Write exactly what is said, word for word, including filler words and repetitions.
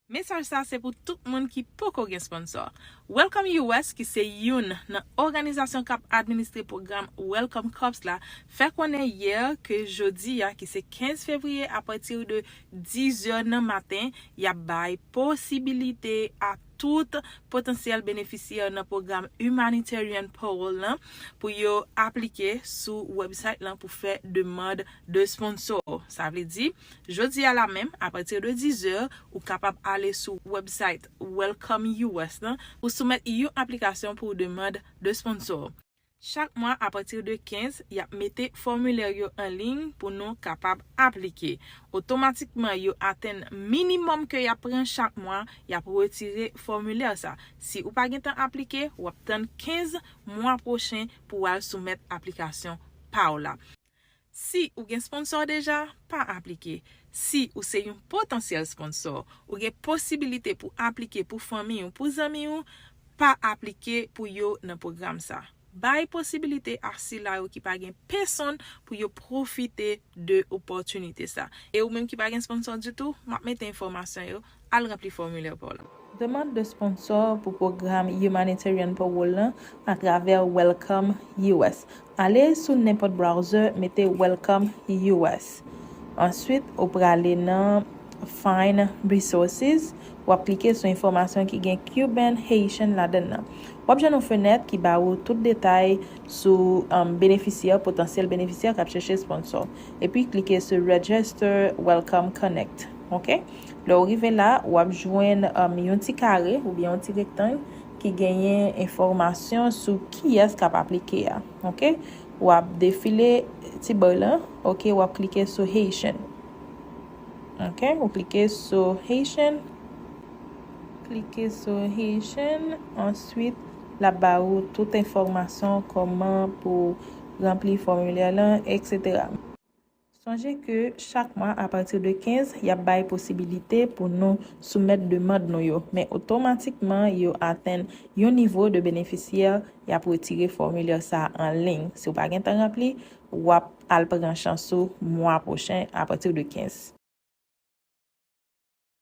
Mesaj sa se pou tout moun ki poko gen sponsò. Welcome U S, ki se youn nan òganizasyon k ap administre pwogram Welcome Corps la, fè konnen yè ke jodi a, ki se kenz fevriye, apati de diz è nan maten, y ap bay posibilite a tout potansyèl benefisyè nan pwogram Humanitarian Parole lan pou yo aplike sou website lan pou fè demann de sponsò. Sa vle di, jodi a la menm, apati de diz è, ou kapab ale sou website Welcome U S lan pou soumèt yon aplikasyon pou demann de sponsò. Chak mwa, apati de kenz, y ap mete fòmilè yo an liy pou nou kapab aplike. Otomatikman, yo atenn minimòm ke y ap pran chak mwa, y ap retire fòmilè sa. Si ou pa gentan aplike, w ap tann kenz mwa pwochen pou w al soumèt aplikasyon pa w la. Si ou gen sponsò deja, pa aplike. Si ou se yon potansyèl sponsò, ou gen posibilite pou aplike pou fanmi w, pou zanmi w, pa aplike pou yo nan pwogram sa. Bay posibilite a sila yo ki pa gen pèsonn pou yo pwofite de opòtinite sa. E ou menm ki pa gen sponsò ditou, m ap mete enfòmasyon yo, al ranpli fòmilè pa w la. Demann de sponsò pou pwogram Humanitarian Parole lan atravè Welcome U S. Ale sou nenpòt browser, mete Welcome U S. Answit, ou prale nan Find Resources, w ap klike sou enfòmasyon ki gen Cuban Haitian ladann nan. W ap jwenn yon fenèt ki ba ou tout detay sou, um, benefisyè, potansyèl benefisyè k ap chèche sponsò. Epi klike sou Register Welcome Connect. Oke? Lè w rive la, w ap jwenn, um, yon ti kare oubyen yon ti rektang ki genyen enfòmasyon sou kiyès k ap aplike a. Oke? W ap defile ti bò lan. Oke? W ap klike sou Haitian. Oke? Ou klike sou Haitian. Klike sou Haitian. Answit, l ap ba ou tout enfòmasyon kòman pou ranpli fòmilè lan, etsetera. Sonje ke chak mwa, apati de kenz, y ap bay posibilite pou nou soumèt demann nou yo. Men otomatikman, yo atenn yon nivo de benefisyè, y ap retire fòmilè sa an liy. Si w pa gentan ranpli, w ap al pran chans ou mwa pwochen, apati de kenz.